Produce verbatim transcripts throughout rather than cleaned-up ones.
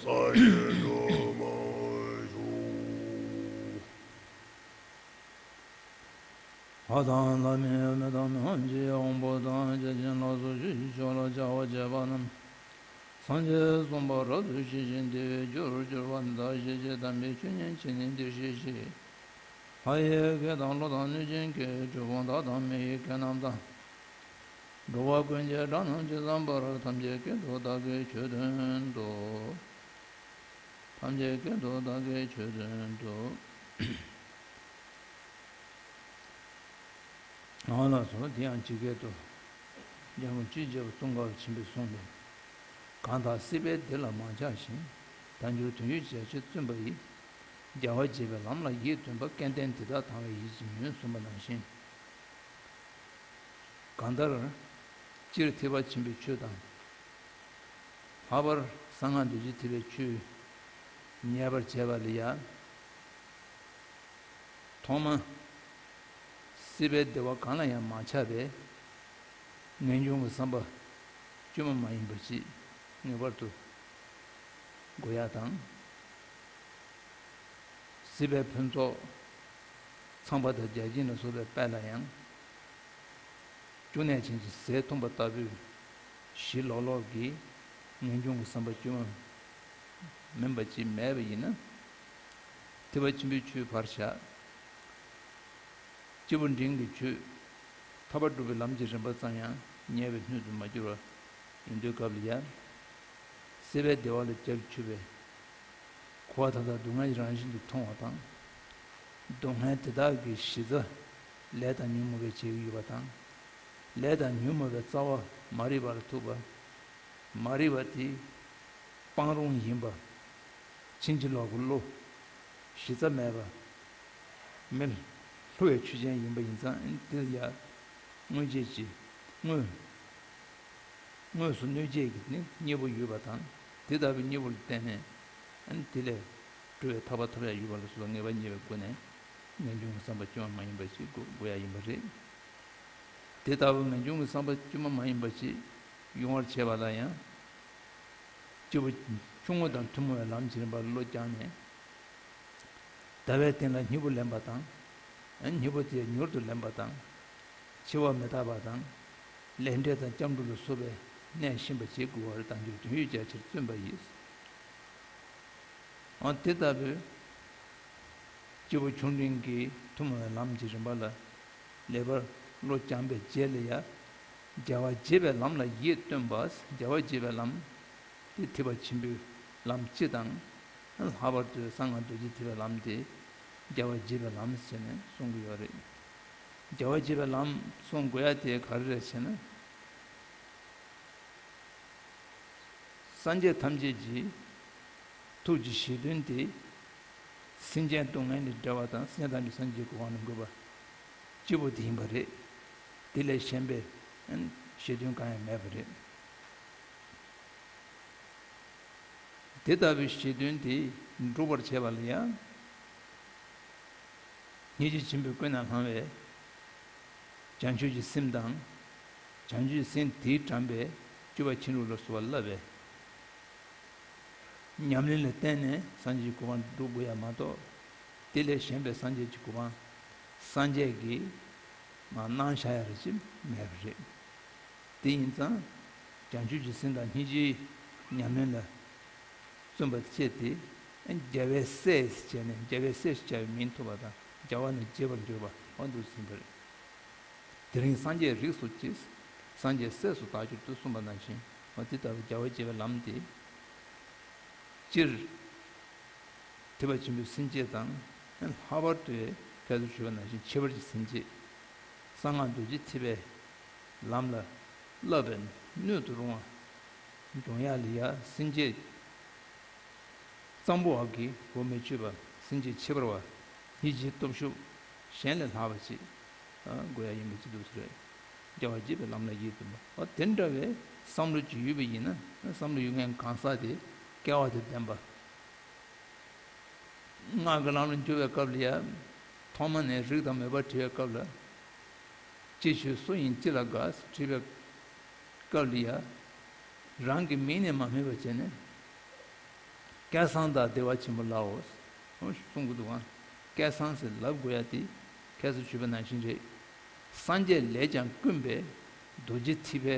ཨ་ཡེ་འགྲོ་མ་ཞུ། ལྷ་དང་ལྷ་མིན་མི་དང་མི་དབང་གྱི་དབང་པོ་དང་བརྒྱ་བྱིན་ལ་སོགས་ཆོས་ཀྱི་ཕྱོགས་ལ་བྱ་བ་བྱེད་པ་རྣམས། སངས་རྒྱས་གསུངས་པ་རབ་ཏུ་ཤེས་ཤིང་དེ་བས་རྒྱུར་གྱུར་པ་འདི་དག་ཤེས་བྱའི་དམ་པའི་ཆོས་ཉིད་ཇི་སྙེད་འདིར་གཤེགས་ཤིག། ལྷ་ཡི་སྐད་དང་ཀླུ་དང་གནོད་སྦྱིན་སྐད། གྲུལ་བུམ་དག་དང་མི་ཡི་སྐད་རྣམས་དང་། འགྲོ་བ་ཀུན་གྱི་སྒྲ་རྣམས་ཇི་ཙམ་པར། ཐམས་ཅད་སྐད་དུ་བདག་གིས་ཆོས་བསྟན་ཏོ། ཐམས་ཅད་སྐད་དུ་བདག་གིས་ཆོས་བསྟན་ཏོ། ཨ་ལགས་སོ། དེ་ཡང་ཇི་སྐད་དུ། རྒྱལ་བ་ཅིའི་ཕྱིར་བ་ཙོང་ཁ་པ་ཆེན་པོས་གསུངས་པས། གང་དག་སྲིད་པའི་བདེ་ལ་མ་ཆགས་ཤིང་། དལ་འབྱོར་དོན་ཡོད་བྱ་ཕྱིར་བརྩོན་པ་ཡིས། རྒྱལ་བ་དགྱེས་པའི་ལམ་ལ་ཡིད་རྟོན་པ། སྐལ་ལྡན་དེ་དག་དང་བའི་ཡིད་ཀྱིས་ཉོན། གསུངས་པ་ནང་བཞིན། གང་ལྟར། སྤྱིར་ཐེག་པ་ཆེན་པོའི་ཆོས་དང་། ལྷག་པར་གསང་སྔགས་རྡོ་རྗེ་ཐེག་པའི་ཆོས་ཉན་པར་བྱེད་པ་ལ་ཡང་། ཐོག་མ། སྲིད་པའི་བདེ་བ་གང་ལ་ཡང་མ་ཆགས་པའི་ངེས་འབྱུང་གི་བསམ་པ་བཅོས་མ་མ་ཡིན་པ་ཅིག་ངེས་པར་དུ་དགོས་ཡ་དང་། སྲིད་པའི་ཕུན་ཚོགས་ཚངས་པ་དང་བརྒྱ་བྱིན་ལ་སོགས་པའི་དཔལ་ལ་ཡང་། སྐྱུག་ནས་བྱིན་གྱིས་ཟས་འཐུངས་པ་ལྟ་བུའི་ཞི་ལྷོད་ལྷོད་ཀྱི་ངེས་འབྱུང་གི་བསམ་པ་བཅོས་མ་མིན་པ་ཅིག་མེད་པ་ཡིན་ན། ཐེག་པ་ཆེན་པོའི་ཆོས་ཕར་བཞག། སྐྱེས་བུ་འབྲིང་གི་ཆོས། ཐར་པ་སྒྲུབ་པའི་ལམ་གྱི་རིམ་པ་ཙམ་ཡང་ཉན་པའི་སྣོད་དུ་མ་གྱུར་བ་ཡིན་དུས་སྐབས་ལ་ཡང་། སྲིད་པའི་བདེ་བ་ལ་རྒྱབ་ཆུད་པའི་འཁོར་བ་མཐའ་དག་སྡུག་བསྔལ་རང་བཞིན་དུ་མཐོང་བ་དང་། སྡུག་བསྔལ་དེ་དག་གི་གཞི་རྩ་ལས་དང་ཉོན་མོངས་པས་བྱེད་ཀྱི་ཡོད་པ་དང་། ལས་དང་ཉོན་མོངས་པའི་རྩ་བ་མ་རིག་པ་ལ་ཐུག་པ། མ་རིག་པ་དེ་སྤང་རུང་ཡིན་པ། ཕྱིན་ཅི་ལོག་གི་བློ། གཞི་རྩ་མེད་པ། མི་བསླུ་བའི་ཆོས་ཅན་ཡིན་པ་ཡིན་ཙང་། དེ་ལ་ཡང་དངོས་རྗེས་ཀྱི་དངོས། དངོས་སུ་གནོད་བྱེད་ཀྱི་ནི་གཉེན་པོ་ཡོད་པ་དང་། དེ་ལྟ་བུའི་གཉེན་པོ་ལ་བརྟེན་ནས་དེ་ལས་གྲོལ་བའི་ཐར་པ་ཐོབ་ཡ་ཡོད་པ་ལ་སོགས་པ་ངེས་པ་རྙེད་པའི་སྒོ་ནས་ངེས་འབྱུང་གི་བསམ་པ་བཅོས་མ་མ་ཡིན་པ་ཞིག་དགོས་དགོས་ཡ་ཡིན་པ་རེད། དེ་ལྟ་བུའི་ངེས་འབྱུང་གི་བསམ་པ་བཅོས་མ་མ་ཡིན་པ་ཞིག་ཡོང་བར་བྱེད་པ་ལ་ཡང་། སྐྱེས་བུ་ཆུང་ངུ་དང་ཐུན་མོང་བའི་ལམ་གྱི་རིམ་པར་བློ་བསྐྱངས་ནས། ཟླ་བའི་སྟེང་ལ་སྙིང་པོ་ལེན་པ་དང་། སྙིང་པོ་དེ་མྱུར་དུ་ལེན་པ་དང་། འཆི་བ་མི་རྟག་པ་དང་། ལས་འབྲས་དང་སྐྱབས་འགྲོ་ལ་སོགས་པའི་གནས་ཤེས་པར་བྱེད་དགོས་པར་དལ་འབྱོར་དོན་ཡོད་བྱ་ཕྱིར་བརྩོན་པ་ཡིས། འོ་དེ་ལྟ་བུའི་སྐྱེས་བུ་ཆུང་འབྲིང་གི་ཐུན་མོང་བའི་ལམ་གྱི་རིམ་པ་ལ་ལེགས་པར་བློ་བསྐྱངས་པའི་རྗེས་ལ་ཡང་། རྒྱལ་བ་དགྱེས་པའི་ལམ་ལ་ཡིད་རྟོན་པ། རྒྱལ་བ་དགྱེས་པའི་ལམ་དེ་ཐེག་པ་ཆེན་པོའི་ལམ་སྤྱི་དང་། ལྷག་པར་དུ་གསང་སྔགས་རྡོ་རྗེ་ཐེག་པའི་ལམ་དེ་རྒྱལ་བ་དགྱེས་པའི་ལམ་ཟེར་ནས་གསུང་གི་ཡོད་རེད། རྒྱལ་བ་དགྱེས་པའི་ལམ་གསུང་དགོས་ཡ་དེ་ག་རེ་རེད་ཟེར་ན། སངས་རྒྱས་ཐམས་ཅད་ཀྱི་ཐུགས་ཀྱི་བཞེད་དོན་དེ། སེམས་ཅན་སྡུག་བསྔལ་ལས་བསྒྲལ་བ་དང་། སེམས་ཅན་ཐམས་ཅད་སངས་རྒྱས་ཀྱི་གོ་འཕང་ལ་འགོད་པ་གཅིག་པུ་དེ་ཡིན་པ་རེད། དེ་ལས་གཞན་པའི་བཞེད་དོན་གང་ཡང་མེད་པ་རེད། དེ་ལྟ་བུའི་བཞེད་དོན་དེ་འགྲུབ་པར་བྱེད་པ་ལ་ཡང་། སྙིང་རྗེ་ཆེན་པོས་ཀུན་ནས་བསླངས་པའི་བྱང་ཆུབ་ཀྱི་སེམས་དང་། བྱང་ཆུབ་ཀྱི་སེམས་དེས་དྲངས་པའི་སྤྱོད་པ་ཕྱིན་དྲུག་ལ་སོགས་པ་བསླབ་པའི་ཉམས་ལེན་ལ་བརྟེན་ནས་སངས་རྒྱས་ཀྱི་གོ་འཕང་སྒྲུབ་དགོས་ཡ་མ་གཏོགས། དེ་ལས་གཞན་པའི་སངས་རྒྱས་ཀྱི་གོ་འཕང་སངས་རྒྱས་ཀྱིས་མར་གནང་བཞག་ཡ་རེ་ཅིག་མེད་པ་རེད། དེ་ཡིན་ཙང་། བྱང་ཆུབ་ཀྱི་སེམས་དང་སྙིང་རྗེའི་ཉམས་ལེན་ལ་བརྩོན་པ་བྱས་ཏེ། རྒྱལ་བའི་སྲས་བྱས་ནས། རྒྱལ་བའི་སྲས་ཞེས་བྱ་བའི་མིང་ཐོབ་པ་དང་། རྒྱལ་བ་ནི་དགྱེས་པར་འགྱུར་བ་འོ་འདུག་ཟིན་པ་རེད། དེ་རིང་སངས་རྒྱས་རིགས་སུ་སྐྱེས། སངས་རྒྱས་སྲས་སུ་བདག་གྱུར་ཏོ་གསུངས་པ་ནང་བཞིན། འོ་དེ་ལྟ་བུ་རྒྱལ་བ་དགྱེས་པའི་ལམ་དེ། སྤྱིར། ཐེག་པ་ཆེན་པོའི་སེམས་བསྐྱེད་དང་། ལྷག་པར་དུ་ཁྱད་དུ་ཞུས་པ་ནང་བཞིན་ཁྱད་པར་གྱི་སེམས་བསྐྱེད། གསང་སྔགས་རྡོ་རྗེ་ཐེག་པའི་ལམ་ལ་བསླབ་པའི་སྣོད་དུ་རུང་བ་འབྱུང་ཡ་ལ་ཡ་སེམས་བསྐྱེད་གཙང་པོ་བ་གིས་གོ་མི་ཆོད་པ། སེམས་བསྐྱེད་ཁྱད་པར་བ། སྙིང་རྗེའི་སྟོབས་ཤུགས་གཞན་ལས་ལྷག་པ་ཅིག་དགོས་ཡ་ཡིན་པ་ཅིག་འདུག་ཟེར། རྒྱལ་བ་དགྱེས་པའི་ལམ་ལ་ཡིད་རྟོན་པ། འོ་དེ་འདྲ་བའི་བསམ་བློ་ཅིག་ཡོད་པ་ཡིན་ན། བསམ་བློ་ཡོད་མཁན་གང་ཟག་དེ་སྐལ་བ་དང་ལྡན་པ། སྔགས་ཀྱི་ལམ་ལ་འཇུག་པའི་སྐབས་ལ་ཡ། ཐོག་མ་ནས་རིགས་དང་མོས་པ་དྲི་བའི་སྐབས་ལ། ཅི་ཞུ་སུ་ཡིན་ཅི་ལ་དགའ་དྲི་བའི་སྐབས་ལ་ཡ། རང་གི་མིང་ནས་མ་སྨོས་པ་བྱས་ནས། སྐལ་བཟང་དང་བདེ་བ་ཆེན་པོ་ལའོ། གསུང་གི་འདུག་ག་སྐལ་བཟང་ཟེར་ལབ་དགོས་ཡ་དེ་ཁྱེད་ཚོ་ཞུས་པ་ནང་བཞིན་རེད། སངས་རྒྱས་ལས་ཀྱང་དཀོན་པའི་རྡོ་རྗེ་ཐེག་པའི་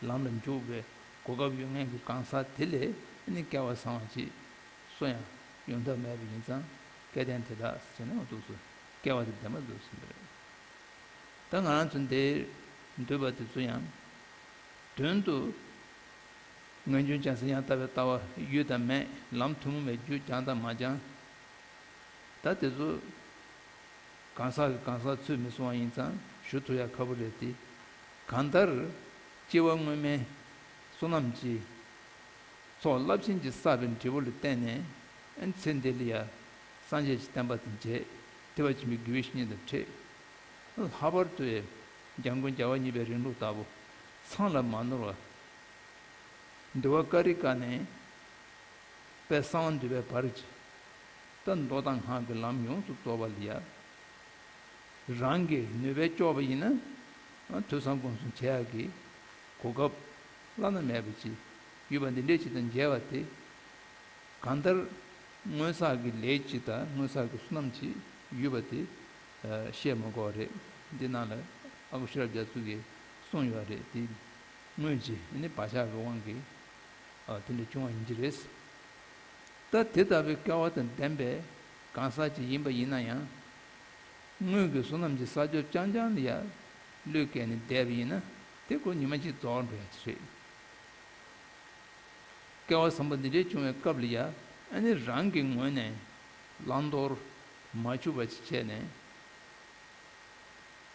ལམ་ལ་འཇུག་པའི་གོ་སྐབས་ཡོད་མཁན་གྱི་གང་ཟག་དེ་ལས་ཨ་ནི་སྐལ་བ་བཟང་བ་ཅིག་སུ་ཡང་ཡོང་ཐབས་མེད་པ་ཡིན་ཙང་སྐལ་ལྡན་དེ་དག་ཟེར་ནས་འོ་འདུག་སེ་སྐལ་བ་དེ་ལྡན་པ་འདུག་ཟེར་ནས་རེད། ད་ང་རང་ཚོ་འདིར་འདུས་པ་དེ་ཚོ་ཡང་དོན་དུ་ངེས་འབྱུང་བྱང་སེམས་ཡང་དག་པའི་ལྟ་བ་ཡོད་དམ་མེད། ལམ་ཐུན་མོང་བའི་རྒྱུ་སྦྱངས་དང་མ་སྦྱངས། ད་དེ་ཚོ་གང་ཟག་གིས་གང་ཟག་ཚུལ་མི་གསུང་བ་ཡིན་ཙང་ཞུ་ཐུབ་ཡ་ཁག་པོ་རེད་དེ། གང་ལྟར་སྐྱེ་བ་སྔོན་མའི་བསོད་ནམས་ཀྱི་ཚོགས་རླབས་ཆེན་གྱིས་བསགས་པའི་འབྲས་བུ་ལ་བརྟེན་ནས་ཨ་ནི་ཚེ་འདི་ལ་ཡ་སངས་རྒྱས་ཀྱི་བསྟན་པ་དང་མཇལ། ཐེག་པ་ཆེན་པོའི་དགེ་བའི་བཤེས་གཉེན་དང་འཕྲད། ལྷག་པར་དུ་འཇམ་མགོན་རྒྱལ་བ་གཉིས་པའི་རིང་ལུགས་ལྟ་བུ་མཚང་ལ་མ་ནོར་བ། འདུལ་བ་ཀ་རི་ཀ་ནས་དཔལ་གསང་བ་འདུས་པའི་བར་གྱི་ད་མདོ་དང་སྔགས་ཀྱི་ལམ་ཡོངས་སུ་རྫོགས་པ་ལ་ཡ། རང་གི་ནུས་པས་ལྕོགས་པ་ཡིན་ན་ཐོས་བསམ་སྒོམ་གསུམ་བྱེད་ཡག་གི་གོ་སྐབས་བླ་ན་མེད་པ་ཅིག་ཡོད་པ་འདི་འདྲས་ཅིག་དང་མཇལ་བ་དེ། གང་ལྟར་སྔོན་བསགས་ཀྱི་ལས་ཅིག་དང་སྔོན་བསགས་ཀྱི་བསོད་ནམས་ཅིག་ཡོད་པ་དེ་བཤད་མ་དགོས་པ་རེད། འདི་ནང་ལ་ཨ་ཁུ་ཤེས་རབ་རྒྱ་མཚོ་གིས་གསུངས་ཡོད་རེད། དེ་སྔོན་གྱི་ནི་བག་ཆགས་ཀྱི་དབང་གིས་དེ་འདྲ་བྱུང་བ་ཡིན་གྱི་རེད། ད་དེ་ལྟ་བུའི་སྐལ་བ་དང་ལྡན་པའི་གང་ཟག་ཅིག་ཡིན་པ་ཡིན་ན་ཡང་། སྔོན་གྱི་བསོད་ནམས་ཀྱི་བསགས་རྒྱབ་རྐྱང་རྐྱང་ལ་ཡང་བློས་བཀལ་ནས་བསྡད་པ་ཡིན་ན་དེ་ཁོ་ཉི་མ་གཅིག་རྫོགས་འགྲོ་ཡ་ཅིག་རེད། སྐལ་བ་བཟང་པོ་འདི་འདྲའི་བྱུང་བའི་སྐབས་ལ་ཡ་ཨ་ནི་རང་གི་ངོས་ནས་བླང་དོར་མ་འཆུག་པ་ཅིག་བྱས་ནས་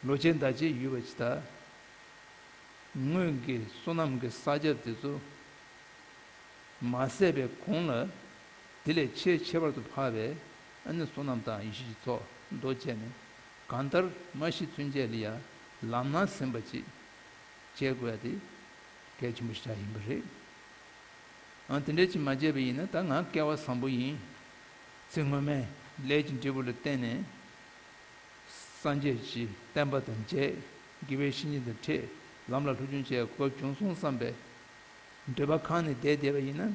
ལོ་ཆེན་ཟླ་ཆེན་ཡོད་པ་ཅིག་དང་། སྔོན་གྱི་བསོད་ནམས་ཀྱི་བསགས་རྒྱབ་དེ་ཚོ་མ་ཟད་པའི་གོང་ལ་དེ་ལས་ཆེས་ཁྱད་པར་དུ་འཕགས་པའི་ཨ་ནི་བསོད་ནམས་དང་ཡེ་ཤེས་ཀྱི་ཚོགས་འདུ་བྱས་ནས་གང་ལྟར་མ་ཤི་ཚུན་ཆད་ལ་ཡ་ལམ་སྣ་ཟིན་པ་ཅིག་བྱེད་དགོས་ཡ་དེ་གལ་ཆེན་པོ་ཞིག་ཆགས་ཡིན་པ་རེད། ཨ་དེ་འདྲ་ཅིག་མ་བྱས་པ་ཡིན་ན་ད་ང་སྐལ་བ་བཟང་པོ་ཡིན། ཚེ་སྔོན་མའི་ལས་ཀྱི་འབྲས་བུ་ལ་བརྟེན་ནས། སངས་རྒྱས་ཀྱི་བསྟན་པ་དང་མཇལ། དགེ་བའི་བཤེས་གཉེན་དང་འཕྲད། ལམ་ལ་སློབ་སྦྱོང་བྱེད་གོ་སྐབས་བྱུང་སོང་བསམ་པའི་འདོད་པ་ཁེངས་ནས་བསྡད་བསྡད་པ་ཡིན་ན།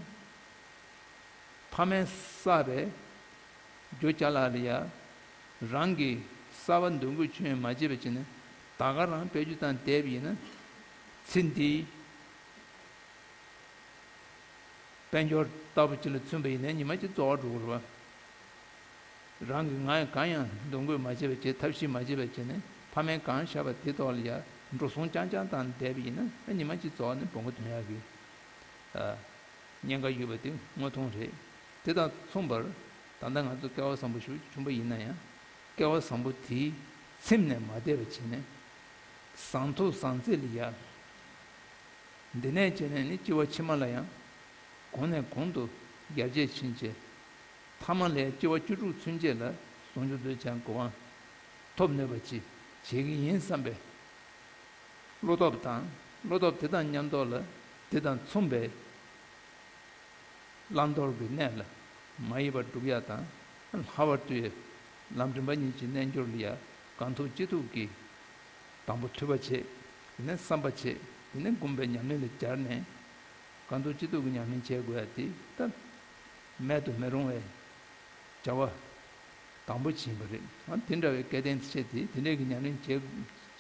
ཕ་མས་བསགས་པའི་རྒྱུ་ཅ་ལག་ལ་ཡ་རང་གིས་གསར་པ་འདོན་དགོས་བྱུང་ཡང་མ་བྱས་པ་བྱས་ནས་ད་ག་རང་དཔེ་རྒྱུ་དང་བསྡད་པ་ཡིན་ན། ཚེ་འདིའི་དཔལ་འབྱོར་ལྟ་བུ་ཅིག་ལ་མཚོན་པ་ཡིན་ན་ཉི་མ་གཅིག་རྫོགས་འགྲོ་གི་རེད་བ། རང་གིས་ང་ཡང་གང་ཡང་འདོན་དགོས་མ་བྱས་པ་བྱས། ཐབས་ཤེས་མ་བྱས་པ་བྱས་ནས་ཕ་མས་གང་བཞག་པ་དེ་ཐོག་ལ་ཡ་འགྲོ་སོང་རྐྱང་རྐྱང་བཏང་བསྡད་པ་ཡིན་ན་ཉི་མ་གཅིག་རྫོགས་ནས་བོང་གུ་ཐོན་ཡག་གི་ཉེན་ཁ་ཡོད་པ་དེ་དངོས་མཐོང་རེད། དེ་དང་མཚུངས་པར་ད་ལྟ་ང་ཚོ་སྐལ་བ་བཟང་པོ་ཞིག་བྱུང་པ་ཡིན་ན་ཡང་སྐལ་བ་བཟང་པོ་དེའི་ཚིམ་ནས་མ་བསྡད་པ་བྱས་ནས་ཟང་ཐོ་ཟང་ཚད་ལ་ཡ། འདི་ནས་བྱས་ནས་ནི་སྐྱེ་བ་ཕྱི་མ་ལ་ཡང་གོང་ནས་གོང་དུ་ཡར་རྒྱས་ཕྱིན་ཆད་ཐ་མ་ལས་སྐྱེ་བ་བཅུ་དྲུག་ཚུན་ཆད་ལ་ཟུང་འཇུག་ཏུ་ཀྱང་གོ་འཕང་ཐོབ་ནུས་པ་ཅིག་བྱེད་ཀྱི་ཡིན་བསམ་པའི་བློ་སྟོབས་དང་བློ་སྟོབས་དེ་དང་མཉམ་དུ་ལ་དེ་དང་མཚུངས་པའི་བླང་དོར་གྱི་གནས་ལ་མ་ཡིས་པར་སྒྲུབ་ཡ་དང་། ལྷག་པར་དུ་ལམ་རིམ་པ་གཉིས་ཀྱི་རྣལ་འབྱོར་ལ་ཡ་གང་ཐུབ་ཅི་ཐུབ་ཀྱིས་དང་པོ་ཐོས་པ་བྱེད། དེ་ནས་བསམ་པ་བྱེད། དེ་ནས་སྒོམ་པའི་ཉམས་ལེན་ལ་སྦྱར་ནས་གང་ཐུབ་ཅི་ཐུབ་ཀྱིས་ཉམས་ལེན་བྱེད་དགོས་ཡ་དེ་ད་མེད་དུ་མི་རུང་བའི་བྱ་བ་དང་པོ་ཡིན་པ་རེད། ཨ་དེ་འདྲ་བའི་སྐལ་ལྡན་ཆེ་དེ་དེ་འདྲའི་གི་ཉམས་ལེན་བྱེད་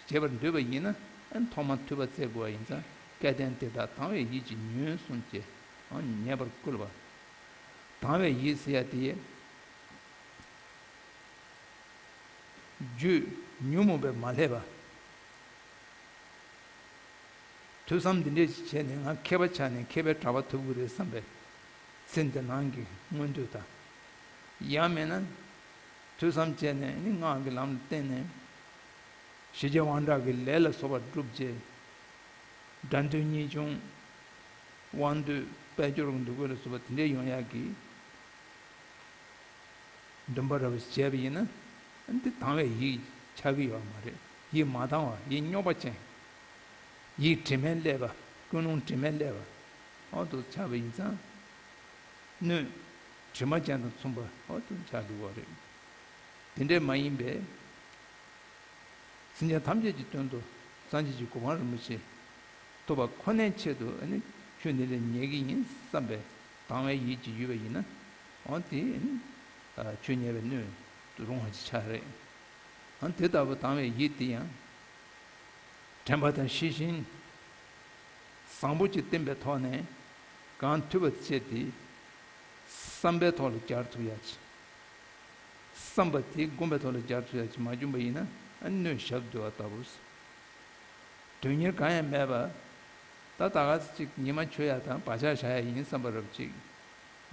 བྱེད་པར་འདོད་པ་ཡིན་ན་ཨ་ཐོག་མར་ཐོས་པ་བཙལ་དགོས་པ་ཡིན་ཙང་སྐལ་ལྡན་དེ་དག་དང་བའི་ཡིད་ཀྱིས་ཉོན་གསུངས་ཀྱི་ཨ་ཉེ་བར་བསྐུལ་བ། དང་བའི་ཡིད་ཟེར་ཡ་དེ་རྒྱུད་ཉོན་མོངས་པས་མ་བསླད་པ། ཐོས་བསམ་འདི་འདྲས་ཅིག་བྱས་ནས་ང་མཁས་པ་ཆགས་ནས་མཁས་པའི་གྲགས་པ་ཐོབ་ཀྱི་རེད་བསམ་པའི་ཚེ་འདི་ནང་གི་མངོན་འདོད་དང་། ཡང་མིན་ན་ཐོས་བསམ་བྱས་ནས་ནི་སྔགས་ཀྱི་ལམ་ལ་བརྟེན་ནས་ཞི་རྒྱས་དབང་དྲག་གི་ལས་ལ་སོགས་པ་བསྒྲུབས་རྗེས་དགྲ་འདུལ་གཉེན་སྐྱོང་དབང་སྡུད་དཔལ་འབྱོར་འདུ་འགོད་ལ་སོགས་པ་དེ་འདྲས་ཡོང་ཡག་གི་འདུན་པ་ར་བ་ཞིག་བྱས་པ་ཡིན་ན་འདི་དང་བའི་ཡིད་ཆགས་ཀྱི་ཡོད་མ་རེད། ཡིད་མ་དང་བ། ཡིད་རྙོག་པ་ཅན། ཡིད་དྲི་མས་བསླད་པ། ཀུན་སློང་དྲི་མས་བསླད་པ། འོ་དུ་ཆགས་པ་ཡིན་ཙང་སྣོད་དྲི་མ་ཅན་དང་མཚུངས་པ་འོ་དུ་ཆགས་འགྲོ་བ་རེད། དེ་འདྲས་མ་ཡིན་པའི་སེམས་ཅན་ཐམས་ཅད་ཀྱི་དོན་དུ་སངས་རྒྱས་ཀྱི་གོ་འཕང་རིན་པོ་ཆེ་ཐོབ་པ་ཁོ་ནའི་ཆེད་དུ་ཨ་ནི་ཆོས་འདི་ལ་ཉན་གྱི་ཡིན་བསམ་པའི་དང་བའི་ཡིད་ཀྱིས་ཡོད་པ་ཡིན་ན་ འོ་དེ་ནི་ཆོས་ཉེ་བའི་སྣོད་དུ་རུང་བ་ཅིག་ཆགས་རེད། འོ་དེ་ལྟ་བུ་དང་བའི་ཡིད་དེ་ཡང་དྲན་པ་དང་ཤེས་བཞིན་བཟང་པོ་ཅིག་བསྟེན་པའི་ཐོག་ནས་གང་ཐུབ་པ་སྤྱད་དེ་བསམ་པའི་ཐོག་ལ་སྦྱར་ཐུབ་ཡ་ཅིག་བསམ་པ་དེ་སྒོམ་པའི་ཐོག་ལ་སྦྱར་ཐུབ་ཡ་ཅིག་མ་བྱུང་པ་ཡིན་ན་སྣོད་ཞབས་སྡུད་པ་ལྟ་བུ། དོན་གཉེར་གང་ཡང་མེད་པ། ད་ད་ག་ཅིག་ཉི་མ་མཆོད་ཡ་དང་བག་ཆགས་བཞག་ཡ་ཡིན་བསམ་པ་རབ་ཅིག་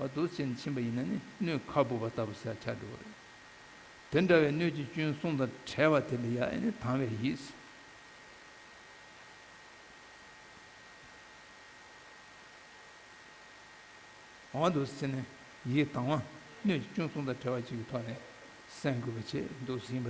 འོ་འདུག་ཅན་ཕྱིན་པ་ཡིན་ན་ནི་སྣོད་ཁ་སྦུབ་པ་ལྟ་བུ་ཟེར་ཆགས་འགྲོ་བ་རེད། དེ་འདྲ་བའི་སྣོད་ཀྱི་སྐྱོན་གསུམ་དང་བྲལ་བ་དེ་ལ་ཡ་ཨེ་ནི་དང་བའི་ཡིད། འོ་འདུག་ཟེར་ནས་ཡིད་དང་བ་སྣོད་ཀྱི་སྐྱོན་གསུམ་དང་བྲལ་བ་ཅིག་གི་ཐོག་ནས་གསན་དགོས་པ་བྱས་འདུག་ཟིན་པ།